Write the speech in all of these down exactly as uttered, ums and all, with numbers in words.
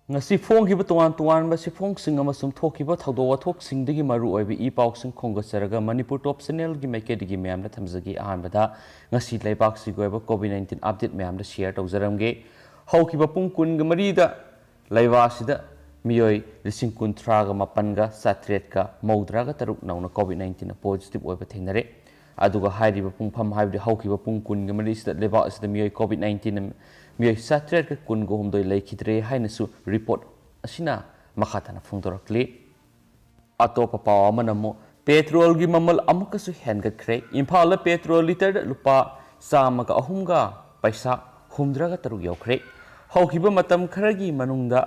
ꯉꯁꯤ ꯐꯣꯡꯈꯤꯕ ꯇꯣꯉꯥꯟ ꯇꯣꯉꯥꯟꯕ ꯁꯤꯐꯣꯡꯁꯤꯡ ꯑꯃꯁꯨꯡ ꯊꯣꯛꯈꯤꯕ ꯊꯧꯗꯣꯛ ꯋꯥꯊꯣꯛꯁꯤꯡꯗꯒꯤ ꯃꯔꯨ ꯑꯣꯏꯕ ꯏ ꯄꯥꯎꯁꯤꯡ ꯈꯣꯝꯒꯠꯆꯔꯒ ꯃꯅꯤꯄꯨꯔ ꯇꯣꯞ ꯆꯦꯅꯦꯜꯒꯤ ꯃꯥꯏꯀꯩꯗꯒꯤ ꯃꯌꯥꯝꯗ ꯊꯝꯖꯒꯦ꯫ ꯑꯍꯥꯟꯕꯗ ꯉꯁꯤ ꯂꯩꯕꯥꯛꯁꯤꯒꯤ ꯑꯣꯏꯕ ꯀꯣꯚꯤꯗ ꯅꯥꯏꯟꯇꯤꯟ ꯑꯞꯗꯦꯠ ꯃꯌꯥꯝꯗ ꯁꯤꯌꯔ ꯇꯧꯖꯔꯝꯒꯦ꯫ ꯍꯧꯈꯤꯕ ꯄꯨꯡ ꯀꯨꯟꯒ ꯃꯔꯤꯗ ꯂꯩꯕꯥꯛ ꯑꯁꯤꯗ ꯃꯤꯑꯣꯏ ꯂꯤꯁꯤꯡ ꯀꯨꯟꯊ꯭ꯔꯥꯒ ꯃꯥꯄꯟꯒ ꯆꯥꯇ꯭ꯔꯦꯠꯀ ꯃꯧꯗ꯭ꯔꯥꯒ ꯇꯔꯨꯛ ꯅꯧꯅ ꯀꯣꯚꯤꯗ ꯅꯥꯏꯟꯇꯤꯟ ꯄꯣꯖꯤꯇꯤꯚ ꯑꯣꯏꯕ ꯊꯦꯡꯅꯔꯦ꯫ ꯑꯗꯨꯒ ꯍꯥꯏꯔꯤꯕ ꯄꯨꯡꯐꯝ ꯍꯥꯏꯕꯗꯤ ꯍꯧꯈꯤꯕ ꯄꯨꯡ ꯀꯨꯟꯒ ꯃꯔꯤꯁꯤꯗ ꯂꯩꯕꯥꯛ ꯑꯁꯤꯗ ꯃꯤꯑꯣꯏ ꯀꯣꯚꯤꯗ ꯅꯥꯏꯟꯇꯤꯟ ꯃꯤꯑꯣꯏ ꯆꯥꯇ꯭ꯔꯦꯠꯀ ꯀꯨꯟꯒ ꯍꯨꯝꯗꯣꯏ ꯂꯩꯈꯤꯗ꯭ꯔꯦ ꯍꯥꯏꯅꯁꯨ ꯔꯤꯄꯣꯔꯠ ꯑꯁꯤꯅ ꯃꯈꯥ ꯇꯥꯅ ꯐꯣꯡꯗꯣꯔꯛꯂꯤ꯫ ꯑꯇꯣꯞꯄ ꯄꯥꯎ ꯑꯃꯅ ꯑꯃꯨꯛ ꯄꯦꯇ꯭ꯔꯣꯜꯒꯤ ꯃꯃꯜ ꯑꯃꯨꯛꯀꯁꯨ ꯍꯦꯟꯒꯠꯈ꯭ꯔꯦ꯫ ꯏꯝꯐꯥꯜꯗ ꯄꯦꯇ꯭ꯔꯣꯜ ꯂꯤꯇꯔꯗ ꯂꯨꯄꯥ ꯆꯥꯝꯃꯒ ꯑꯍꯨꯝꯒ ꯄꯩꯁꯥ ꯍꯨꯝꯗ꯭ꯔꯥꯒ ꯇꯔꯨꯛ ꯌꯧꯈ꯭ꯔꯦ꯫ ꯍꯧꯈꯤꯕ ꯃꯇꯝ ꯈꯔꯒꯤ ꯃꯅꯨꯡꯗ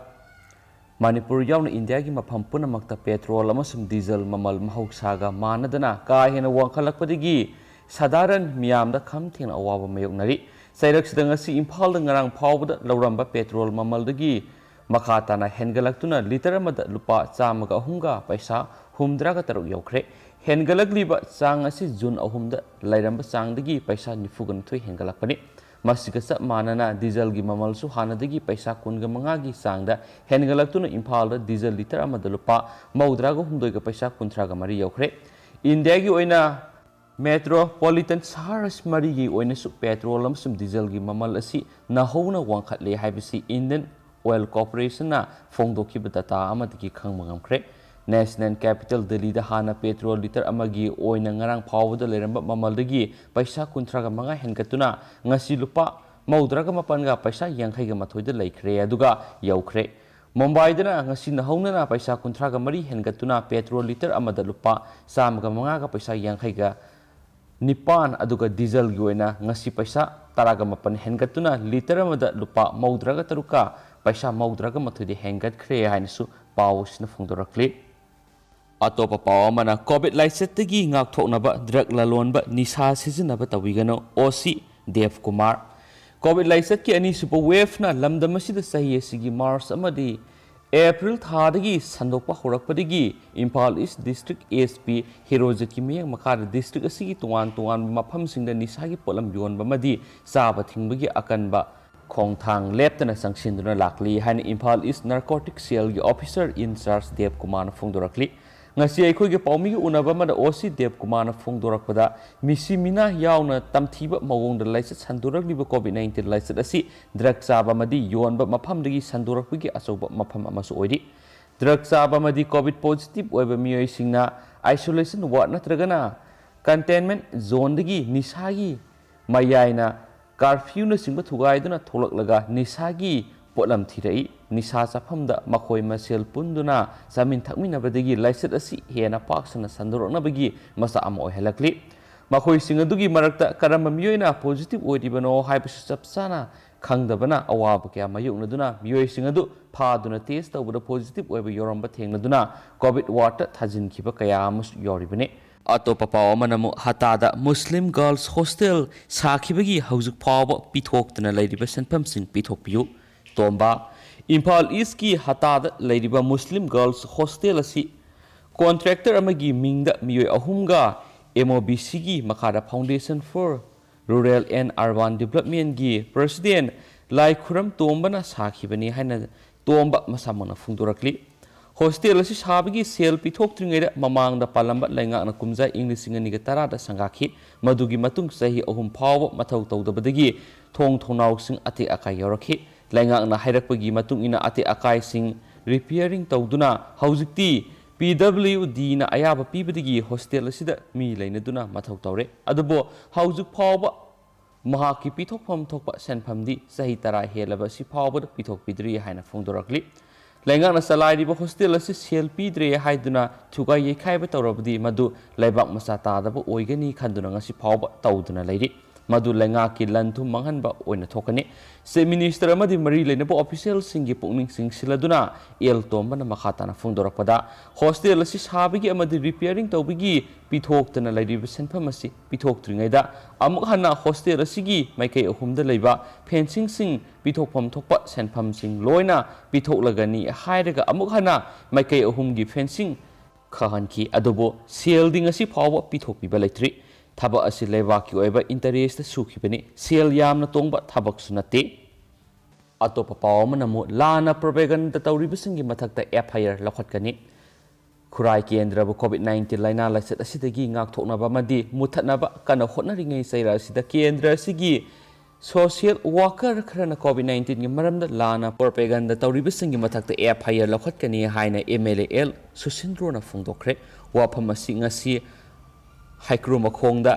ꯃꯅꯤꯄꯨꯔ ꯌꯥꯎꯅ ꯏꯟꯗꯤꯌꯥꯒꯤ ꯃꯐꯝ ꯄꯨꯝꯅꯃꯛꯇ ꯄꯦꯇ꯭ꯔꯣꯜ ꯑꯃꯁꯨꯡ ꯗꯤꯖꯜ ꯃꯃꯜ ꯃꯍꯧꯁꯥꯒ ꯃꯥꯟꯅꯗꯅ ꯀꯥ ꯍꯦꯟꯅ ꯋꯥꯡꯈꯠꯂꯛꯄꯗꯒꯤ ꯁꯥꯗꯥꯔꯟ ꯃꯤꯌꯥꯝꯗ ꯈꯝ ꯊꯦꯡꯅ ꯑꯋꯥꯕ ꯃꯥꯌꯣꯛꯅꯔꯤ꯫ ꯆꯩꯔꯛꯁꯤꯗ ꯉꯁꯤ ꯏꯝꯐꯥꯜꯗ ꯉꯔꯥꯡ ꯐꯥꯎꯕꯗ ꯂꯧꯔꯝꯕ ꯄꯦꯇ꯭ꯔꯣꯜ ꯃꯃꯜꯗꯒꯤ ꯃꯈꯥ ꯇꯥꯅ ꯍꯦꯟꯒꯠꯂꯛꯇꯨꯅ ꯂꯤꯇꯔ ꯑꯃꯗ ꯂꯨꯄꯥ ꯆꯥꯝꯃꯒ ꯑꯍꯨꯝꯒ ꯄꯩꯁꯥ ꯍꯨꯝꯗ꯭ꯔꯥꯒ ꯇꯔꯨꯛ ꯌꯧꯈ꯭ꯔꯦ꯫ ꯍꯦꯟꯒꯠꯂꯛꯂꯤꯕ ꯆꯥꯡ ꯑꯁꯤ ꯖꯨꯟ ꯑꯍꯨꯝꯗ ꯂꯩꯔꯝꯕ ꯆꯥꯡꯗꯒꯤ ꯄꯩꯁꯥ ꯅꯤꯐꯨꯒ ꯅꯤꯊꯣꯏ ꯍꯦꯟꯒꯠꯂꯛꯄꯅꯤ꯫ ꯃꯁꯤꯒ ꯆꯞ ꯃꯥꯟꯅꯅ ꯗꯤꯖꯜꯒꯤ ꯃꯃꯜꯁꯨ ꯍꯥꯟꯅꯗꯒꯤ ꯄꯩꯁꯥ ꯀꯨꯟꯒ ꯃꯉꯥꯒꯤ ꯆꯥꯡꯗ ꯍꯦꯟꯒꯠꯂꯛꯇꯨꯅ ꯏꯝꯐꯥꯜꯗ ꯗꯤꯖꯜ ꯂꯤꯇꯔ ꯑꯃꯗ ꯂꯨꯄꯥ ꯃꯧꯗ꯭ꯔꯥꯒ ꯍꯨꯝꯗꯣꯏꯒ ꯄꯩꯁꯥ ꯀꯨꯟꯊ꯭ꯔꯥꯒ ꯃꯔꯤ ꯌꯧꯈ꯭ꯔꯦ꯫ ꯏꯟꯗꯤꯌꯥꯒꯤ ꯑꯣꯏꯅ ꯃꯦꯇ꯭ꯔꯣꯄꯣꯂꯤꯇꯟ ꯁꯍꯔ ꯃꯔꯤꯒꯤ ꯑꯣꯏꯅꯁꯨ ꯄꯦꯇ꯭ꯔꯣꯜ ꯑꯃꯁꯨꯡ ꯗꯤꯖꯜꯒꯤ ꯃꯃꯜ ꯑꯁꯤ ꯅꯧꯍꯧꯅ ꯋꯥꯡꯈꯠꯂꯦ ꯍꯥꯏꯕꯁꯤ ꯏꯟꯗꯤꯌꯟ ꯑꯣꯏꯜ ꯀꯣꯔꯄꯣꯔꯦꯁꯟꯅ ꯐꯣꯡꯗꯣꯛꯈꯤꯕ ꯗꯇꯥ ꯑꯃꯗꯒꯤ ꯈꯪꯕ ꯉꯝꯈ꯭ꯔꯦ꯫ ꯅꯦꯁꯅꯦꯜ ꯀꯦꯄꯤꯇꯦꯜ ꯗꯦꯜꯂꯤꯗ ꯍꯥꯟꯅ ꯄꯦꯇ꯭ꯔꯣꯜ ꯂꯤꯇꯔ ꯑꯃꯒꯤ ꯑꯣꯏꯅ ꯉꯔꯥꯡ ꯐꯥꯎꯕꯗ ꯂꯩꯔꯝꯕ ꯃꯃꯜꯗꯒꯤ ꯄꯩꯁꯥ ꯀꯨꯟꯊ꯭ꯔꯥꯒ ꯃꯉꯥ ꯍꯦꯟꯒꯠꯇꯨꯅ ꯉꯁꯤ ꯂꯨꯄꯥ ꯃꯧꯗ꯭ꯔꯥꯒ ꯃꯥꯄꯟꯒ ꯄꯩꯁꯥ ꯌꯥꯡꯈꯩꯒ ꯃꯥꯊꯣꯏꯗ ꯂꯩꯈ꯭ꯔꯦ, ꯑꯗꯨꯒ ꯌꯧꯈ꯭ꯔꯦ꯫ ꯃꯨꯝꯕꯥꯏꯗꯅ ꯉꯁꯤ ꯅꯧꯍꯧꯅꯅ ꯄꯩꯁꯥ ꯀꯨꯟꯊ꯭ꯔꯥꯒ ꯃꯔꯤ ꯍꯦꯟꯒꯠꯇꯨꯅ ꯄꯦꯇ꯭ꯔꯣꯜ ꯂꯤꯇꯔ ꯑꯃꯗ ꯂꯨꯄꯥ ꯆꯥꯝꯃꯒ ꯃꯉꯥꯒ ꯄꯩꯁꯥ ꯌꯥꯡꯈꯩꯒ ꯅꯤꯄꯥꯟ, ꯑꯗꯨꯒ ꯗꯤꯖꯜꯒꯤ ꯑꯣꯏꯅ ꯉꯁꯤ ꯄꯩꯁꯥ ꯇꯔꯥꯒ ꯃꯥꯄꯟ ꯍꯦꯟꯒꯠꯇꯨꯅ ꯂꯤꯇꯔ ꯑꯃꯗ ꯂꯨꯄꯥ ꯃꯧꯗ꯭ꯔꯥꯒ ꯇꯔꯨꯛꯀ ꯄꯩꯁꯥ ꯃꯧꯗ꯭ꯔꯥꯒ ꯃꯥꯊꯣꯏꯗꯤ ꯍꯦꯟꯒꯠꯈ꯭ꯔꯦ ꯍꯥꯏꯅꯁꯨ ꯄꯥꯎ ꯑꯁꯤꯅ ꯐꯣꯡꯗꯣꯔꯛꯂꯤ꯫ ꯑꯇꯣꯞꯄ ꯄꯥꯎ ꯑꯃꯅ, ꯀꯣꯚꯤꯗ ꯂꯥꯏꯆꯠꯇꯒꯤ ꯉꯥꯛꯊꯣꯛꯅꯕ ꯗ꯭ꯔꯒ ꯂꯂꯣꯟꯕ ꯅꯤꯁꯥ ꯁꯤꯖꯤꯟꯅꯕ ꯇꯧꯕꯤꯒꯅꯨ, ꯑꯣ ꯁꯤ ꯗꯦꯕ ꯀꯨꯃꯥꯔ꯫ ꯀꯣꯚꯤꯗ ꯂꯥꯏꯆꯠꯀꯤ ꯑꯅꯤꯁꯨꯕ ꯋꯦꯚꯅ ꯂꯝꯗꯝ ꯑꯁꯤꯗ ꯆꯍꯤ ꯑꯁꯤꯒꯤ ꯃꯥꯔꯆ ꯑꯃꯗꯤ ꯑꯦꯄ꯭ꯔꯤꯜ ꯊꯥꯗꯒꯤ ꯁꯟꯗꯣꯛꯄ ꯍꯧꯔꯛꯄꯗꯒꯤ ꯏꯝꯐꯥꯜ ꯏꯁ ꯗꯤꯁꯇ꯭ꯔꯤꯛ ꯑꯦꯁ ꯄꯤ ꯍꯤꯔꯣꯖꯤꯠꯀꯤ ꯃꯤꯠꯌꯦꯡ ꯃꯈꯥꯗ ꯗꯤꯁꯇ꯭ꯔꯤꯛ ꯑꯁꯤꯒꯤ ꯇꯣꯉꯥꯟ ꯇꯣꯉꯥꯟꯕ ꯃꯐꯝꯁꯤꯡꯗ ꯅꯤꯁꯥꯒꯤ ꯄꯣꯠꯂꯝ ꯌꯣꯟꯕ ꯑꯃꯗꯤ ꯆꯥꯕ ꯊꯤꯡꯕꯒꯤ ꯑꯀꯟꯕ ꯈꯣꯡꯊꯥꯡ ꯂꯦꯞꯇꯅ ꯆꯪꯁꯤꯟꯗꯨꯅ ꯂꯥꯛꯂꯤ ꯍꯥꯏꯅ ꯏꯝꯐꯥꯜ ꯏꯁ ꯅꯥꯔꯀꯣꯇꯤꯛ ꯁꯦꯜꯒꯤ ꯑꯣꯐꯤꯁꯔ ꯏꯟ ꯆꯥꯔꯖ ꯗꯦꯕ ꯀꯨꯃꯥꯔꯅ ꯐꯣꯡꯗꯣꯔꯛꯂꯤ꯫ ꯉꯁꯤ ꯑꯩꯈꯣꯏꯒꯤ ꯄꯥꯎꯃꯤꯒꯤ ꯎꯅꯕ ꯑꯃꯗ ꯑꯣ ꯁꯤ ꯗꯦꯕ ꯀꯨꯃꯥꯔꯅ ꯐꯣꯡꯗꯣꯔꯛꯄꯗ, ꯃꯤꯁꯤ ꯃꯤꯅꯥ ꯌꯥꯎꯅ ꯇꯝꯊꯤꯕ ꯃꯑꯣꯡꯗ ꯂꯥꯏꯆꯠ ꯁꯟꯗꯣꯔꯛꯂꯤꯕ ꯀꯣꯚꯤꯗ ꯅꯥꯏꯟꯇꯤꯟ ꯂꯥꯏꯆꯠ ꯑꯁꯤ ꯗ꯭ꯔꯒ ꯆꯥꯕ ꯑꯃꯗꯤ ꯌꯣꯟꯕ ꯃꯐꯝꯗꯒꯤ ꯁꯟꯗꯣꯔꯛꯄꯒꯤ ꯑꯆꯧꯕ ꯃꯐꯝ ꯑꯃꯁꯨ ꯑꯣꯏꯔꯤ꯫ ꯗ꯭ꯔꯒ ꯆꯥꯕ ꯑꯃꯗꯤ ꯀꯣꯚꯤꯗ ꯄꯣꯖꯤꯇꯤꯚ ꯑꯣꯏꯕ ꯃꯤꯑꯣꯏꯁꯤꯡꯅ ꯑꯥꯏꯁꯣꯂꯦꯁꯟ ꯋꯥꯔꯗ ꯅꯠꯇ꯭ꯔꯒꯅ ꯀꯟꯇꯦꯟꯃꯦꯟꯠ ꯖꯣꯟꯗꯒꯤ ꯅꯤꯁꯥꯒꯤ ꯃꯌꯥꯏꯅ ꯀꯥꯔꯐ꯭ꯌꯨꯅꯆꯤꯡꯕ ꯊꯨꯒꯥꯏꯗꯨꯅ ꯊꯣꯛꯂꯛꯂꯒ ꯅꯤꯁꯥꯒꯤ ꯄꯣꯠꯂꯝ ꯊꯤꯔꯛꯏ꯫ ꯅꯤꯁꯥ ꯆꯥꯐꯝꯗ ꯃꯈꯣꯏ ꯃꯁꯦꯜ ꯄꯨꯟꯗꯨꯅ ꯆꯥꯃꯤꯟ ꯊꯛꯃꯤꯟꯅꯕꯗꯒꯤ ꯂꯥꯏꯆꯠ ꯑꯁꯤ ꯍꯦꯟꯅ ꯄꯥꯛ ꯁꯟꯅ ꯁꯟꯗꯣꯔꯛꯅꯕꯒꯤ ꯃꯆꯥꯛ ꯑꯃ ꯑꯣꯏꯍꯜꯂꯛꯂꯤ꯫ ꯃꯈꯣꯏꯁꯤꯡ ꯑꯗꯨꯒꯤ ꯃꯔꯛꯇ ꯀꯔꯝꯕ ꯃꯤꯑꯣꯏꯅ ꯄꯣꯖꯤꯇꯤꯚ ꯑꯣꯏꯔꯤꯕꯅꯣ ꯍꯥꯏꯕꯁꯤ ꯆꯞ ꯆꯥꯅ ꯈꯪꯗꯕꯅ ꯑꯋꯥꯕ ꯀꯌꯥ ꯃꯥꯌꯣꯛꯅꯗꯨꯅ ꯃꯤꯑꯣꯏꯁꯤꯡ ꯑꯗꯨ ꯐꯥꯗꯨꯅ ꯇꯦꯁ ꯇꯧꯕꯗ ꯄꯣꯖꯤꯇꯤꯚ ꯑꯣꯏꯕ ꯌꯥꯎꯔꯝꯕ ꯊꯦꯡꯅꯗꯨꯅ ꯀꯣꯚꯤꯗ ꯋꯥꯔꯗꯇ ꯊꯥꯖꯤꯟꯈꯤꯕ ꯀꯌꯥ ꯑꯃꯁꯨ ꯌꯥꯎꯔꯤꯕꯅꯤ꯫ ꯑꯇꯣꯞꯄ ꯄꯥꯎ ꯑꯃꯅ ꯑꯃꯨꯛ ꯍꯇꯥꯗ ꯃꯨꯁꯂꯤꯝ ꯒꯔꯜꯁ ꯍꯣꯁꯇꯦꯜ ꯁꯥꯈꯤꯕꯒꯤ ꯍꯧꯖꯤꯛ ꯐꯥꯎꯕ ꯄꯤꯊꯣꯛꯇꯅ ꯂꯩꯔꯤꯕ ꯁꯦꯟꯐꯝꯁꯤꯡ ꯄꯤꯊꯣꯛꯄꯤꯌꯨ꯫ ꯇꯣꯝꯕ, ꯏꯝꯐꯥꯜ ꯏꯁꯀꯤ ꯍꯇꯥꯗ ꯂꯩꯔꯤꯕ ꯃꯨꯁꯂꯤꯝ ꯒꯔꯜꯁ ꯍꯣꯁꯇꯦꯜ ꯑꯁꯤ ꯀꯣꯟꯇ꯭ꯔꯦꯛꯇꯔ ꯑꯃꯒꯤ ꯃꯤꯡꯗ ꯃꯤꯑꯣꯏ ꯑꯍꯨꯝꯒ ꯑꯦꯝ ꯑꯣ ꯕꯤ ꯁꯤꯒꯤ ꯃꯈꯥꯗ Foundation for Rural and Urban Developmentꯒꯤ ꯄ꯭ꯔꯁꯤꯗꯦꯟ ꯂꯥꯏꯈꯨꯔꯝ ꯇꯣꯝꯕꯅ ꯁꯥꯈꯤꯕꯅꯤ ꯍꯥꯏꯅ ꯇꯣꯝꯕ ꯃꯁꯥꯃꯛꯅ ꯐꯣꯡꯗꯣꯔꯛꯂꯤ꯫ ꯍꯣꯁꯇꯦꯜ ꯑꯁꯤ ꯁꯥꯕꯒꯤ ꯁꯦꯜ ꯄꯤꯊꯣꯛꯇ꯭ꯔꯤꯉꯩꯗ ꯃꯃꯥꯡꯗ ꯄꯥꯜꯂꯝꯕ ꯂꯩꯉꯥꯛꯅ ꯀꯨꯝꯖꯥ ꯏꯪ ꯂꯤꯁꯤꯡ ꯑꯅꯤꯒ ꯇꯔꯥꯗ ꯁꯪꯒꯥꯈꯤ꯫ ꯃꯗꯨꯒꯤ ꯃꯇꯨꯡ ꯆꯍꯤ ꯑꯍꯨꯝ ꯐꯥꯎꯕ ꯃꯊꯧ ꯇꯧꯗꯕꯗꯒꯤ ꯊꯣꯡ ꯊꯣꯡꯅꯥꯎꯁꯤꯡ ꯑꯇꯦꯛ ꯑꯀꯥꯏ ꯌꯥꯎꯔꯛꯈꯤ꯫ ꯂꯩꯉꯥꯛꯅ ꯍꯥꯏꯔꯛꯄꯒꯤ ꯃꯇꯨꯡ ꯏꯟꯅ ꯑꯇꯦꯛ ꯑꯀꯥꯏꯁꯤꯡ ꯔꯤꯄꯤꯌꯔꯤꯡ ꯇꯧꯗꯨꯅ ꯍꯧꯖꯤꯛꯇꯤ ꯄꯤ ꯗꯕ꯭ꯂꯤꯎ ꯗꯤꯅ ꯑꯌꯥꯕ ꯄꯤꯕꯗꯒꯤ ꯍꯣꯁꯇꯦꯜ ꯑꯁꯤꯗ ꯃꯤ ꯂꯩꯅꯗꯨꯅ ꯃꯊꯧ ꯇꯧꯔꯦ꯫ ꯑꯗꯨꯕꯨ ꯍꯧꯖꯤꯛ ꯐꯥꯎꯕ ꯃꯍꯥꯛꯀꯤ ꯄꯤꯊꯣꯛꯐꯝ ꯊꯣꯛꯄ ꯁꯦꯟꯐꯝꯗꯤ ꯆꯍꯤ ꯇꯔꯥ ꯍꯦꯜꯂꯕ ꯑꯁꯤ ꯐꯥꯎꯕꯗ ꯄꯤꯊꯣꯛꯄꯤꯗ꯭ꯔꯤ ꯍꯥꯏꯅ ꯐꯣꯡꯗꯣꯔꯛꯂꯤ꯫ ꯂꯩꯉꯥꯛꯅ ꯆꯂꯥꯏꯔꯤꯕ ꯍꯣꯁꯇꯦꯜ ꯑꯁꯤ ꯁꯦꯜ ꯄꯤꯗ꯭ꯔꯦ ꯍꯥꯏꯗꯨꯅ ꯊꯨꯒꯥꯏ ꯌꯩꯈꯥꯏꯕ ꯇꯧꯔꯕꯗꯤ ꯃꯗꯨ ꯂꯩꯕꯥꯛ ꯃꯆꯥ ꯇꯥꯗꯕ ꯑꯣꯏꯒꯅꯤ ꯈꯟꯗꯨꯅ ꯉꯁꯤ ꯐꯥꯎꯕ ꯇꯧꯗꯨꯅ ꯂꯩꯔꯤ꯫ ꯃꯗꯨ ꯂꯩꯉꯥꯛꯀꯤ ꯂꯟ ꯊꯨꯝ ꯃꯥꯡꯍꯟꯕ ꯑꯣꯏꯅ ꯊꯣꯛꯀꯅꯤ꯫ ꯆꯤꯐ ꯃꯤꯅꯤꯁꯇꯔ ꯑꯃꯗꯤ ꯃꯔꯤ ꯂꯩꯅꯕ ꯑꯣꯐꯤꯁꯤꯌꯦꯜꯁꯤꯡꯒꯤ ꯄꯨꯛꯅꯤꯡ ꯆꯤꯡꯁꯤꯜꯂꯗꯨꯅ ꯑꯦꯜ ꯇꯣꯝꯕꯅ ꯃꯈꯥ ꯇꯥꯅ ꯐꯣꯡꯗꯣꯔꯛꯄꯗ, ꯍꯣꯁꯇꯦꯜ ꯑꯁꯤ ꯁꯥꯕꯒꯤ ꯑꯃꯗꯤ ꯔꯤꯄꯤꯌꯔꯤꯡ ꯇꯧꯕꯒꯤ ꯄꯤꯊꯣꯛꯇꯅ ꯂꯩꯔꯤꯕ ꯁꯦꯟꯐꯝ ꯑꯁꯤ ꯄꯤꯊꯣꯛꯇ꯭ꯔꯤꯉꯩꯗ ꯑꯃꯨꯛ ꯍꯟꯅ ꯍꯣꯁꯇꯦꯜ ꯑꯁꯤꯒꯤ ꯃꯥꯏꯀꯩ ꯑꯍꯨꯝꯗ ꯂꯩꯕ ꯐꯦꯟꯁꯤꯡꯁꯤꯡ ꯄꯤꯊꯣꯛꯐꯝ ꯊꯣꯛꯄ ꯁꯦꯟꯐꯝꯁꯤꯡ ꯂꯣꯏꯅ ꯄꯤꯊꯣꯛꯂꯒꯅꯤ ꯍꯥꯏꯔꯒ ꯑꯃꯨꯛ ꯍꯟꯅ ꯃꯥꯏꯀꯩ ꯑꯍꯨꯝꯒꯤ ꯐꯦꯟꯁꯤꯡ ꯈꯥꯍꯟꯈꯤ꯫ ꯑꯗꯨꯕꯨ ꯁꯦꯜꯗꯤ ꯉꯁꯤ ꯐꯥꯎꯕ ꯄꯤꯊꯣꯛꯄꯤꯕ ꯂꯩꯇ꯭ꯔꯤ꯫ ꯊꯕꯛ ꯑꯁꯤ ꯂꯩꯕꯥꯛꯀꯤ ꯑꯣꯏꯕ ꯏꯟꯇꯔꯦꯁꯇ ꯁꯨꯈꯤꯕꯅꯤ꯫ ꯁꯦꯜ ꯌꯥꯝꯅ ꯇꯣꯡꯕ ꯊꯕꯛꯁꯨ ꯅꯠꯇꯦ꯫ ꯑꯇꯣꯞꯄ ꯄꯥꯎ ꯑꯃꯅ ꯑꯃꯨꯛ ꯂꯥꯟꯅ propaganda ꯇꯧꯔꯤꯕꯁꯤꯡꯒꯤ ꯃꯊꯛꯇ F I R ꯂꯧꯈꯠꯀꯅꯤ꯫ Khurai ꯀꯦꯟꯗ꯭ꯔꯕꯨ COVID nineteen ꯂꯥꯏꯅꯥ ꯂꯥꯏꯆꯠ ꯑꯁꯤꯗꯒꯤ ꯉꯥꯛꯊꯣꯛꯅꯕ ꯑꯃꯗꯤ ꯃꯨꯠꯊꯠꯅꯕ ꯀꯟꯅ ꯍꯣꯠꯅꯔꯤꯉꯩ ꯆꯩꯔꯥꯛ ꯑꯁꯤꯗ ꯀꯦꯟꯗ꯭ꯔ ꯑꯁꯤꯒꯤ social worker ꯈꯔꯅ COVID nineteenꯒꯤ ꯃꯔꯝꯗ ꯂꯥꯟꯅ propaganda ꯇꯧꯔꯤꯕꯁꯤꯡꯒꯤ ꯃꯊꯛꯇ F I R ꯂꯧꯈꯠꯀꯅꯤ ꯍꯥꯏꯅ M L A L ꯁꯨꯁꯤꯟꯗ꯭ꯔꯣꯅ ꯐꯣꯡꯗꯣꯛꯈ꯭ꯔꯦ꯫ ꯋꯥꯐꯝ ꯑꯁꯤ ꯉꯁꯤ ꯍꯩꯀ꯭ꯔꯨ ꯃꯈꯣꯡꯗ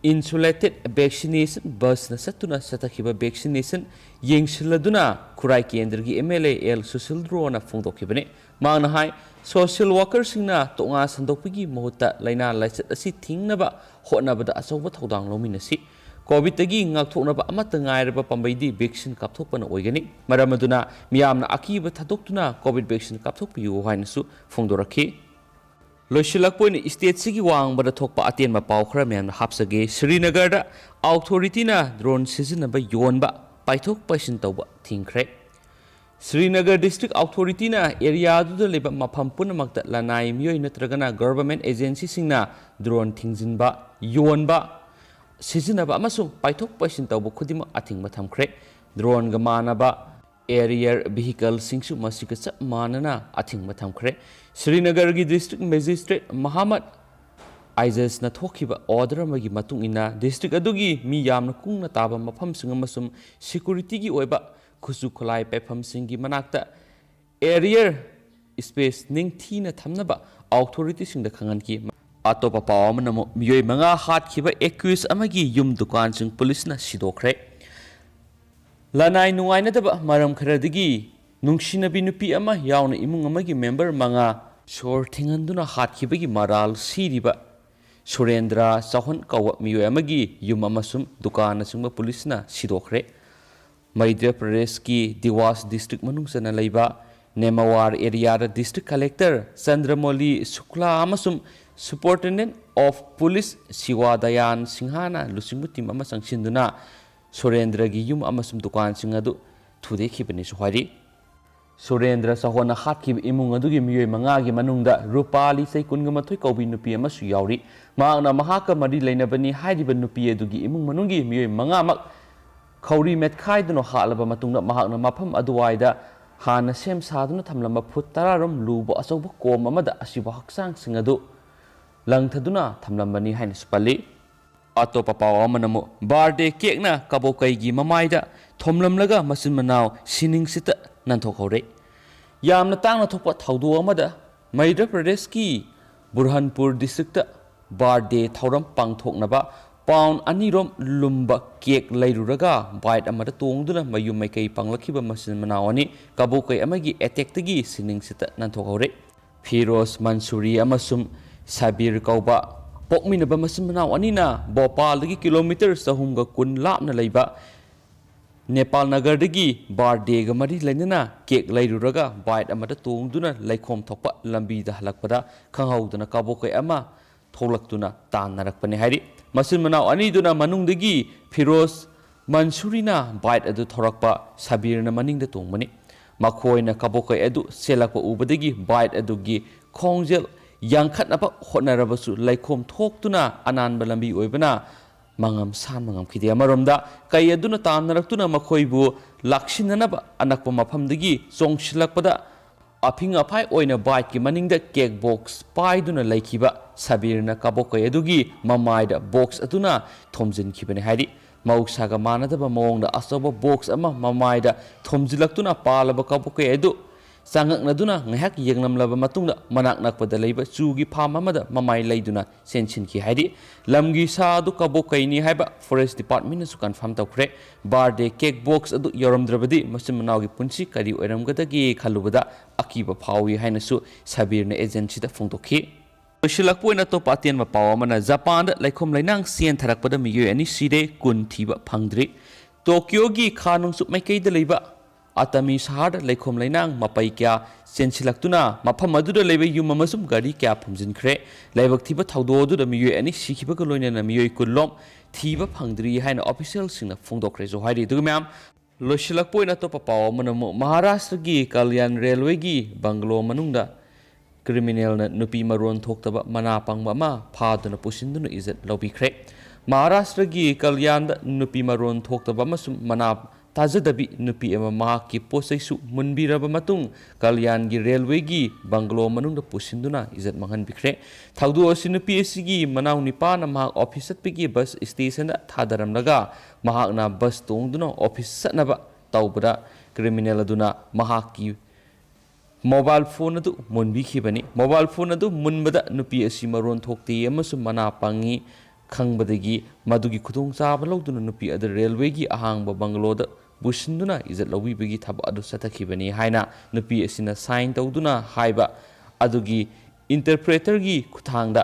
insulated vaccination busꯅ ꯆꯠꯇꯨꯅ ꯆꯠꯊꯈꯤꯕ vaccination ꯌꯦꯡꯁꯤꯜꯂꯗꯨꯅ ꯈꯨꯔꯥꯏ ꯀꯦꯟꯗ꯭ꯔꯒꯤ M L A L ꯁꯨꯁꯤꯟꯗ꯭ꯔꯣꯅ ꯐꯣꯡꯗꯣꯛꯈꯤꯕꯅꯤ꯫ ꯃꯍꯥꯛꯅ ꯍꯥꯏ, social workerꯁꯤꯡꯅ ꯇꯣꯉꯥꯟ ꯁꯟꯗꯣꯛꯄꯒꯤ ꯃꯍꯨꯠꯇ ꯂꯥꯏꯅꯥ ꯂꯥꯏꯆꯠ ꯑꯁꯤ ꯊꯤꯡꯅꯕ ꯍꯣꯠꯅꯕꯗ ꯑꯆꯧꯕ ꯊꯧꯗꯥꯡ ꯂꯧꯃꯤꯟꯅꯁꯤ꯫ COVIDꯇꯒꯤ ꯉꯥꯛꯊꯣꯛꯅꯕ ꯑꯃꯠꯇ ꯉꯥꯏꯔꯕ ꯄꯥꯝꯕꯩꯗꯤ vaccine ꯀꯥꯞꯊꯣꯛꯄꯅ ꯑꯣꯏꯒꯅꯤ꯫ ꯃꯔꯝ ꯑꯗꯨꯅ ꯃꯤꯌꯥꯝꯅ ꯑꯀꯤꯕ ꯊꯥꯗꯣꯛꯇꯨꯅ COVID vaccine ꯀꯥꯞꯊꯣꯛꯄꯤꯌꯨ ꯍꯥꯏꯅꯁꯨ ꯐꯣꯡꯗꯣꯔꯛꯈꯤ꯫ ꯂꯣꯏꯁꯤꯜꯂꯛꯄ ꯑꯣꯏꯅ stateꯁꯤꯒꯤ ꯋꯥꯡꯃꯗ ꯊꯣꯛꯄ ꯑꯇꯦꯟꯕ ꯄꯥꯎ ꯈꯔ ꯃꯌꯥꯝꯅ ꯍꯥꯞꯆꯒꯦ꯫ ꯁ꯭ꯔꯤꯅꯒꯔꯗ authorityꯅ drone ꯁꯤꯖꯤꯟꯅꯕ ꯌꯣꯟꯕ, ꯄꯥꯏꯊꯣꯛ ꯄꯥꯏꯁꯤꯟ ꯇꯧꯕ ꯊꯤꯡꯈ꯭ꯔꯦ꯫ ꯁ꯭ꯔꯤꯅꯒꯔ district authorityꯅ areaꯗꯨꯗ ꯂꯩꯕ ꯃꯐꯝ ꯄꯨꯝꯅꯃꯛꯇ ꯂꯅꯥꯏ ꯃꯤꯑꯣꯏ ꯅꯠꯇ꯭ꯔꯒꯅ government agencyꯁꯤꯡꯅ drone ꯊꯤꯡꯖꯤꯟꯕ, ꯌꯣꯟꯕ, ꯁꯤꯖꯤꯟꯅꯕ ꯑꯃꯁꯨꯡ ꯄꯥꯏꯊꯣꯛ ꯄꯥꯏꯁꯤꯟ ꯇꯧꯕ ꯈꯨꯗꯤꯡꯃꯛ ꯑꯊꯤꯡꯕ ꯊꯝꯈ꯭ꯔꯦ꯫ Droneꯒ ꯃꯥꯟꯅꯕ aerial vehicleꯁꯤꯡꯁꯨ ꯃꯁꯤꯒ ꯆꯞ ꯃꯥꯟꯅꯅ ꯑꯊꯤꯡꯕ ꯊꯝꯈ꯭ꯔꯦ꯫ ꯁ꯭ꯔꯤꯅꯒꯔꯒꯤ district magistrate ꯃꯍꯥꯃꯠ ꯑꯥꯏꯖꯁꯅ ꯊꯣꯛꯈꯤꯕ order ꯑꯃꯒꯤ ꯃꯇꯨꯡ ꯏꯟꯅ district ꯑꯗꯨꯒꯤ ꯃꯤ ꯌꯥꯝꯅ ꯀꯨꯡꯅ ꯇꯥꯕ ꯃꯐꯝꯁꯤꯡ ꯑꯃꯁꯨꯡ securityꯒꯤ ꯑꯣꯏꯕ ꯈꯨꯠꯁꯨ ꯈꯨꯠꯂꯥꯏ ꯄꯥꯏꯐꯝꯁꯤꯡꯒꯤ ꯃꯅꯥꯛꯇ aerial space ꯅꯤꯡꯊꯤꯅ ꯊꯝꯅꯕ authorityꯁꯤꯡꯗ ꯈꯪꯍꯟꯈꯤ꯫ ꯑꯇꯣꯞꯄ ꯄꯥꯎ ꯑꯃꯅ ꯑꯃꯨꯛ ꯃꯤꯑꯣꯏ ꯃꯉꯥ ꯍꯥꯠꯈꯤꯕ accused ꯑꯃꯒꯤ ꯌꯨꯝ ꯗꯨꯀꯥꯟꯁꯤꯡ ꯄꯨꯂꯤꯁꯅ ꯁꯤꯗꯣꯛꯈ꯭ꯔꯦ꯫ ꯂꯅꯥꯏ ꯅꯨꯡꯉꯥꯏꯅꯗꯕ ꯃꯔꯝ ꯈꯔꯗꯒꯤ ꯅꯨꯡꯁꯤꯅꯕꯤ ꯅꯨꯄꯤ ꯑꯃ ꯌꯥꯎꯅ ꯏꯃꯨꯡ ꯑꯃꯒꯤ member ꯃꯉꯥ ꯁꯣꯔ ꯊꯤꯡꯍꯟꯗꯨꯅ ꯍꯥꯠꯈꯤꯕꯒꯤ ꯃꯔꯥꯜ ꯁꯤꯔꯤꯕ ꯁꯨꯔꯦꯟꯗ꯭ꯔ ꯆꯥꯎꯍꯟ ꯀꯧꯕ ꯃꯤꯑꯣꯏ ꯑꯃꯒꯤ ꯌꯨꯝ ꯑꯃꯁꯨꯡ ꯗꯨꯀꯥꯟꯅꯆꯤꯡꯕ ꯄꯨꯂꯤꯁꯅ ꯁꯤꯗꯣꯛꯈ꯭ꯔꯦ꯫ ꯃꯙ꯭ꯌ ꯄ꯭ꯔꯗꯦꯁꯀꯤ ꯗꯤꯋꯥꯁ district ꯃꯅꯨꯡ ꯆꯟꯅ ꯂꯩꯕ ꯅꯦꯃꯋꯥꯔ areaꯗ district collector ꯆꯟꯗ꯭ꯔꯃꯧꯂꯤ ꯁꯨꯛꯂꯥ ꯑꯃꯁꯨꯡ superintendent of police ꯁꯤꯋꯥ ꯗꯌꯥꯟ ꯁꯤꯡꯍꯥꯅ ꯂꯨꯆꯤꯡꯕ team ꯑꯃ ꯆꯪꯁꯤꯟꯗꯨꯅ ꯁꯨꯔꯦꯟꯗ꯭ꯔꯒꯤ ꯌꯨꯝ ꯑꯃꯁꯨꯡ ꯗꯨꯀꯥꯟꯁꯤꯡ ꯑꯗꯨ ꯊꯨꯗꯦꯛꯈꯤꯕꯅꯤꯁꯨ ꯍꯥꯏꯔꯤ꯫ ꯁꯨꯔꯦꯟꯗ꯭ꯔ ꯆꯥꯎꯍꯣꯟꯅ ꯍꯥꯠꯈꯤꯕ ꯏꯃꯨꯡ ꯑꯗꯨꯒꯤ ꯃꯤꯑꯣꯏ ꯃꯉꯥꯒꯤ ꯃꯅꯨꯡꯗ ꯔꯨꯄꯥꯂꯤ ꯆꯍꯤ ꯀꯨꯟꯒ ꯃꯥꯊꯣꯏ ꯀꯧꯕꯤ ꯅꯨꯄꯤ ꯑꯃꯁꯨ ꯌꯥꯎꯔꯤ꯫ ꯃꯍꯥꯛꯅ ꯃꯍꯥꯛꯀ ꯃꯔꯤ ꯂꯩꯅꯕꯅꯤ ꯍꯥꯏꯔꯤꯕ ꯅꯨꯄꯤ ꯑꯗꯨꯒꯤ ꯏꯃꯨꯡ ꯃꯅꯨꯡꯒꯤ ꯃꯤꯑꯣꯏ ꯃꯉꯥꯃꯛ ꯈꯧꯔꯤ ꯃꯦꯠꯈꯥꯏꯗꯨꯅ ꯍꯥꯠꯂꯕ ꯃꯇꯨꯡꯗ ꯃꯍꯥꯛꯅ ꯃꯐꯝ ꯑꯗꯨꯋꯥꯏꯗ ꯍꯥꯟꯅ ꯁꯦꯝ ꯁꯥꯗꯨꯅ ꯊꯝꯂꯝꯕ ꯐꯨꯠ ꯇꯔꯥ ꯔꯣꯝ ꯂꯨꯕ ꯑꯆꯧꯕ ꯀꯣꯝ ꯑꯃꯗ ꯑꯁꯤꯕ ꯍꯛꯆꯥꯡꯁꯤꯡ ꯑꯗꯨ ꯂꯪꯊꯗꯨꯅ ꯊꯝꯂꯝꯕꯅꯤ ꯍꯥꯏꯅꯁꯨ ꯄꯜꯂꯤ꯫ ꯑꯇꯣꯞꯄ ꯄꯥꯎ ꯑꯃꯅ ꯑꯃꯨꯛ ꯕꯥꯔꯗꯦ ꯀꯦꯛꯅ ꯀꯕꯣꯀꯩꯒꯤ ꯃꯃꯥꯏꯗ ꯊꯣꯝꯂꯝꯂꯒ ꯃꯆꯤꯟ ꯃꯅꯥꯎ ꯁꯤꯅꯤꯡꯁꯤꯠꯇ ꯅꯟꯊꯣꯛꯍꯧꯔꯦ꯫ ꯌꯥꯝꯅ ꯇꯥꯡꯅ ꯊꯣꯛꯄ ꯊꯧꯗꯣꯛ ꯑꯃꯗ ꯃꯩꯙ꯭ꯌ ꯄ꯭ꯔꯗꯦꯁꯀꯤ ꯕꯨꯔꯍꯥꯟꯄꯨꯔ ꯗꯤꯁꯇ꯭ꯔꯤꯛꯇ ꯕꯥꯔꯗꯦ ꯊꯧꯔꯝ ꯄꯥꯡꯊꯣꯛꯅꯕ ꯄꯥꯎꯟ ꯑꯅꯤꯔꯣꯝ ꯂꯨꯝꯕ ꯀꯦꯛ ꯂꯩꯔꯨꯔꯒ ꯕꯥꯏꯠ ꯑꯃꯗ ꯇꯣꯡꯗꯨꯅ ꯃꯌꯨꯝ ꯃꯩꯀꯩ ꯄꯥꯡꯂꯛꯈꯤꯕ ꯃꯆꯤꯟ ꯃꯅꯥꯎ ꯑꯅꯤ ꯀꯕꯣꯀꯩ ꯑꯃꯒꯤ ꯑꯦꯇꯦꯛꯇꯒꯤ ꯁꯤꯅꯤꯡꯁꯤꯠꯇ ꯅꯟꯊꯣꯛꯍꯧꯔꯦ꯫ ꯐꯤꯔꯣꯖ ꯃꯟꯁꯨꯔꯤ ꯑꯃꯁꯨꯡ ꯁꯕꯤꯔ ꯀꯧꯕ ꯄꯣꯛꯃꯤꯟꯅꯕ ꯃꯆꯤꯟ ꯃꯅꯥꯎ ꯑꯅꯤꯅ ꯚꯣꯄꯥꯜꯗꯒꯤ ꯀꯤꯂꯣꯃꯤꯇꯔ ꯆꯍꯨꯝꯒ ꯀꯨꯟ ꯂꯥꯞꯅ ꯂꯩꯕ ꯅꯦꯄꯥꯜ ꯅꯒꯔꯗꯒꯤ ꯕꯥꯔꯗꯦꯒ ꯃꯔꯤ ꯂꯩꯅꯅ ꯀꯦꯛ ꯂꯩꯔꯨꯔꯒ ꯕꯥꯏꯠ ꯑꯃꯗ ꯇꯣꯡꯗꯨꯅ ꯂꯩꯈꯣꯝ ꯊꯣꯛꯄ ꯂꯝꯕꯤꯗ ꯍꯜꯂꯛꯄꯗ ꯈꯪꯍꯧꯗꯅ ꯀꯕꯣꯀꯩ ꯑꯃ ꯊꯣꯛꯂꯛꯇꯨꯅ ꯇꯥꯟꯅꯔꯛꯄꯅꯤ ꯍꯥꯏꯔꯤ꯫ ꯃꯆꯤꯟ ꯃꯅꯥꯎ ꯑꯅꯤꯗꯨꯅ ꯃꯅꯨꯡꯗꯒꯤ ꯐꯤꯔꯣꯖ ꯃꯟꯁꯨꯔꯤꯅ ꯕꯥꯏꯠ ꯑꯗꯨ ꯊꯧꯔꯛꯄ, ꯁꯕꯤꯔꯅ ꯃꯅꯤꯡꯗ ꯇꯣꯡꯕꯅꯤ꯫ ꯃꯈꯣꯏꯅ ꯀꯕꯣꯀꯩ ꯑꯗꯨ ꯆꯦꯜꯂꯛꯄ ꯎꯕꯗꯒꯤ ꯕꯥꯏꯠ ꯑꯗꯨꯒꯤ ꯈꯣꯡꯖꯦꯜ ꯌꯥꯡꯈꯠꯅꯕ ꯍꯣꯠꯅꯔꯕꯁꯨ ꯂꯩꯈꯣꯝ ꯊꯣꯛꯇꯨꯅ ꯑꯅꯥꯟꯕ ꯂꯝꯕꯤ ꯑꯣꯏꯕꯅ ꯃꯉꯝ ꯁꯥꯟꯕ ꯉꯝꯈꯤꯗꯦ꯫ ꯑꯃꯔꯣꯝꯗ ꯀꯩ ꯑꯗꯨꯅ ꯇꯥꯟꯅꯔꯛꯇꯨꯅ ꯃꯈꯣꯏꯕꯨ ꯂꯥꯛꯁꯤꯟꯅꯅꯕ ꯑꯅꯛꯄ ꯃꯐꯝꯗꯒꯤ ꯆꯣꯡꯁꯤꯜꯂꯛꯄꯗ ꯑꯐꯤꯡ ꯑꯐꯥꯏ ꯑꯣꯏꯅ ꯕꯥꯏꯛꯀꯤ ꯃꯅꯤꯡꯗ ꯀꯦꯛ ꯕꯣꯛꯁ ꯄꯥꯏꯗꯨꯅ ꯂꯩꯈꯤꯕ ꯁꯕꯤꯔꯅ ꯀꯕꯣꯀꯩ ꯑꯗꯨꯒꯤ ꯃꯃꯥꯏꯗ ꯕꯣꯛꯁ ꯑꯗꯨꯅ ꯊꯣꯝꯖꯤꯟꯈꯤꯕꯅꯤ ꯍꯥꯏꯔꯤ꯫ ꯃꯍꯧꯁꯥꯒ ꯃꯥꯟꯅꯗꯕ ꯃꯑꯣꯡꯗ ꯑꯆꯧꯕ ꯕꯣꯛꯁ ꯑꯃ ꯃꯃꯥꯏꯗ ꯊꯣꯝꯖꯤꯜꯂꯛꯇꯨꯅ ꯄꯥꯜꯂꯕ ꯀꯕꯣꯀꯩ ꯑꯗꯨ ꯆꯉꯛꯅꯗꯨꯅ ꯉꯥꯏꯍꯥꯛ ꯌꯦꯡꯂꯝꯂꯕ ꯃꯇꯨꯡꯗ ꯃꯅꯥꯛ ꯅꯛꯄꯗ ꯂꯩꯕ ꯆꯨꯒꯤ ꯐꯥꯝ ꯑꯃꯗ ꯃꯃꯥꯏ ꯂꯩꯗꯨꯅ ꯆꯦꯟꯁꯤꯟꯈꯤ ꯍꯥꯏꯔꯤ꯫ ꯂꯝꯒꯤ ꯁꯥ ꯑꯗꯨ ꯀꯕꯣꯀꯩꯅꯤ ꯍꯥꯏꯕ ꯐꯣꯔꯦꯁ ꯗꯤꯄꯥꯔꯠꯃꯦꯟꯅꯁꯨ ꯀꯟꯐꯥꯔꯝ ꯇꯧꯈ꯭ꯔꯦ꯫ ꯕꯥꯔꯗꯦ ꯀꯦꯛ ꯕꯣꯛꯁ ꯑꯗꯨ ꯌꯧꯔꯝꯗ꯭ꯔꯕꯗꯤ ꯃꯆꯤꯟ ꯃꯅꯥꯎꯒꯤ ꯄꯨꯟꯁꯤ ꯀꯔꯤ ꯑꯣꯏꯔꯝꯒꯗꯒꯦ ꯈꯜꯂꯨꯕꯗ ꯑꯀꯤꯕ ꯐꯥꯎꯏ ꯍꯥꯏꯅꯁꯨ ꯁꯕꯤꯔꯅ ꯑꯦꯖꯦꯟꯁꯤꯗ ꯐꯣꯡꯗꯣꯛꯈꯤ꯫ ꯂꯣꯏꯁꯤꯜꯂꯛꯄ ꯑꯣꯏꯅ ꯑꯇꯣꯞꯄ ꯑꯇꯦꯟꯕ ꯄꯥꯎ ꯑꯃꯅ, ꯖꯄꯥꯟꯗ ꯂꯩꯈꯣꯝ ꯂꯩꯅꯥꯡ ꯆꯦꯟꯊꯔꯛꯄꯗ ꯃꯤꯑꯣꯏ ꯑꯅꯤ ꯁꯤꯔꯦ, ꯀꯨꯟ ꯊꯤꯕ ꯐꯪꯗ꯭ꯔꯤ꯫ ꯇꯣꯀꯤꯌꯣꯒꯤ ꯈꯥ ꯅꯣꯡꯆꯨꯞ ꯃꯥꯏꯀꯩꯗ ꯂꯩꯕ ꯑꯇꯥꯃꯤ ꯁꯍꯔꯗ ꯂꯩꯈꯣꯝ ꯂꯩꯅꯥꯡ ꯃꯄꯩ ꯀꯌꯥ ꯆꯦꯟꯁꯤꯜꯂꯛꯇꯨꯅ ꯃꯐꯝ ꯑꯗꯨꯗ ꯂꯩꯕ ꯌꯨꯝ ꯑꯃꯁꯨꯡ ꯒꯥꯔꯤ ꯀꯌꯥ ꯐꯨꯝꯖꯤꯟꯈ꯭ꯔꯦ꯫ ꯂꯥꯏꯕꯛ ꯊꯤꯕ ꯊꯧꯗꯣꯛ ꯑꯗꯨꯗ ꯃꯤꯑꯣꯏ ꯑꯅꯤ ꯁꯤꯈꯤꯕꯒ ꯂꯣꯏꯅꯅ ꯃꯤꯑꯣꯏ ꯀꯨꯟ ꯂꯣꯝ ꯊꯤꯕ ꯐꯪꯗ꯭ꯔꯤ ꯍꯥꯏꯅ ꯑꯣꯐꯤꯁꯤꯌꯦꯜꯁꯤꯡꯅ ꯐꯣꯡꯗꯣꯛꯈ꯭ꯔꯦꯁꯨ ꯍꯥꯏꯔꯤ꯫ ꯑꯗꯨꯒ ꯃꯌꯥꯝ, ꯂꯣꯏꯁꯤꯜꯂꯛꯄ ꯑꯣꯏꯅ ꯑꯇꯣꯞꯄ ꯄꯥꯎ ꯑꯃꯅ ꯑꯃꯨꯛ ꯃꯍꯥꯔꯥꯁꯇ꯭ꯔꯒꯤ ꯀꯜꯌꯥꯟ ꯔꯦꯜꯋꯦꯒꯤ ꯕꯪꯒꯂꯣ ꯃꯅꯨꯡꯗ ꯀ꯭ꯔꯤꯃꯤꯅꯦꯜꯅ ꯅꯨꯄꯤ ꯃꯔꯣꯟ ꯊꯣꯛꯇꯕ ꯃꯅꯥ ꯄꯪꯕ ꯑꯃ ꯐꯥꯗꯨꯅ ꯄꯨꯁꯤꯟꯗꯨꯅ ꯏꯖꯠ ꯂꯧꯕꯤꯈ꯭ꯔꯦ꯫ ꯃꯍꯥꯔꯥꯁꯇ꯭ꯔꯒꯤ ꯀꯜꯌꯥꯟꯗ ꯅꯨꯄꯤ ꯃꯔꯣꯟ ꯊꯣꯛꯇꯕ ꯑꯃꯁꯨꯡ ꯃꯅꯥ ꯇꯥꯖꯗꯕꯤ ꯅꯨꯄꯤ ꯑꯃ ꯃꯍꯥꯛꯀꯤ ꯄꯣꯠ ꯆꯩꯁꯨ ꯃꯨꯟꯕꯤꯔꯕ ꯃꯇꯨꯡ ꯀꯜꯌꯥꯟꯒꯤ ꯔꯦꯜꯋꯦꯒꯤ ꯕꯪꯒꯂꯣ ꯃꯅꯨꯡꯗ ꯄꯨꯁꯤꯟꯗꯨꯅ ꯏꯖꯠ ꯃꯥꯡꯍꯟꯕꯤꯈ꯭ꯔꯦ꯫ ꯊꯧꯗꯣꯛ ꯑꯁꯤ ꯅꯨꯄꯤ ꯑꯁꯤꯒꯤ ꯃꯅꯥꯎ ꯅꯤꯄꯥꯅ ꯃꯍꯥꯛ ꯑꯣꯐꯤꯁ ꯆꯠꯄꯒꯤ ꯕꯁ ꯁ꯭ꯇꯦꯁꯟꯗ ꯊꯥꯗꯔꯝꯂꯒ ꯃꯍꯥꯛꯅ ꯕꯁ ꯇꯣꯡꯗꯨꯅ ꯑꯣꯐꯤꯁ ꯆꯠꯅꯕ ꯇꯧꯕꯗ ꯀ꯭ꯔꯤꯃꯤꯅꯦꯜ ꯑꯗꯨꯅ ꯃꯍꯥꯛꯀꯤ ꯃꯣꯕꯥꯏꯜ ꯐꯣꯟ ꯑꯗꯨ ꯃꯨꯟꯕꯤꯈꯤꯕꯅꯤ꯫ ꯃꯣꯕꯥꯏꯜ ꯐꯣꯟ ꯑꯗꯨ ꯃꯨꯟꯕꯗ ꯅꯨꯄꯤ ꯑꯁꯤ ꯃꯔꯣꯟ ꯊꯣꯛꯇꯦ ꯑꯃꯁꯨꯡ ꯃꯅꯥ ꯄꯪꯉꯤ ꯈꯪꯕꯗꯒꯤ ꯃꯗꯨꯒꯤ ꯈꯨꯗꯣꯡꯆꯥꯕ ꯂꯧꯗꯨꯅ ꯅꯨꯄꯤ ꯑꯗꯨ ꯔꯦꯜꯋꯦꯒꯤ ꯑꯍꯥꯡꯕ ꯕꯪꯒꯂꯣꯗ ꯄꯨꯁꯤꯟꯗꯨꯅ ꯏꯖꯠ ꯂꯧꯕꯤꯕꯒꯤ ꯊꯕꯛ ꯑꯗꯨ ꯆꯠꯊꯈꯤꯕꯅꯤ ꯍꯥꯏꯅ ꯅꯨꯄꯤ ꯑꯁꯤꯅ ꯁꯥꯏꯟ ꯇꯧꯗꯨꯅ ꯍꯥꯏꯕ ꯑꯗꯨꯒꯤ ꯏꯟꯇꯔꯄ꯭ꯔꯦꯇꯔꯒꯤ ꯈꯨꯠꯊꯥꯡꯗ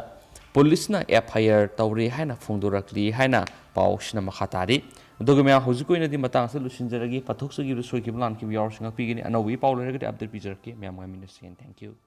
ꯄꯨꯂꯤꯁꯅ ꯑꯦꯐ ꯑꯥꯏ ꯑꯥꯔ ꯇꯧꯔꯦ ꯍꯥꯏꯅ ꯐꯣꯡꯗꯣꯔꯛꯂꯤ ꯍꯥꯏꯅ ꯄꯥꯎꯁꯤꯅ ꯃꯈꯥ ꯇꯥꯔꯤ꯫ ꯑꯗꯨꯒ ꯃꯌꯥꯝ, ꯍꯧꯖꯤꯛꯀꯤ ꯑꯣꯏꯅꯗꯤ ꯃꯇꯥꯡ ꯑꯁꯤꯗ ꯂꯣꯏꯁꯤꯟꯖꯔꯒꯦ꯫ ꯄꯥꯊꯣꯛꯆꯈꯤꯕꯗ ꯁꯣꯏꯈꯤꯕ ꯂꯥꯟꯈꯤꯕ ꯌꯥꯎꯔꯁꯨ ꯉꯥꯛꯄꯤꯒꯅꯤ꯫ ꯑꯅꯧꯕꯒꯤ ꯄꯥꯎ ꯂꯩꯔꯒꯗꯤ ꯑꯞꯗꯦꯠ ꯄꯤꯖꯔꯛꯀꯦ꯫ ꯃꯌꯥꯝ ꯉꯥꯏꯃꯤꯟꯅꯁꯤ꯫ Thank you꯫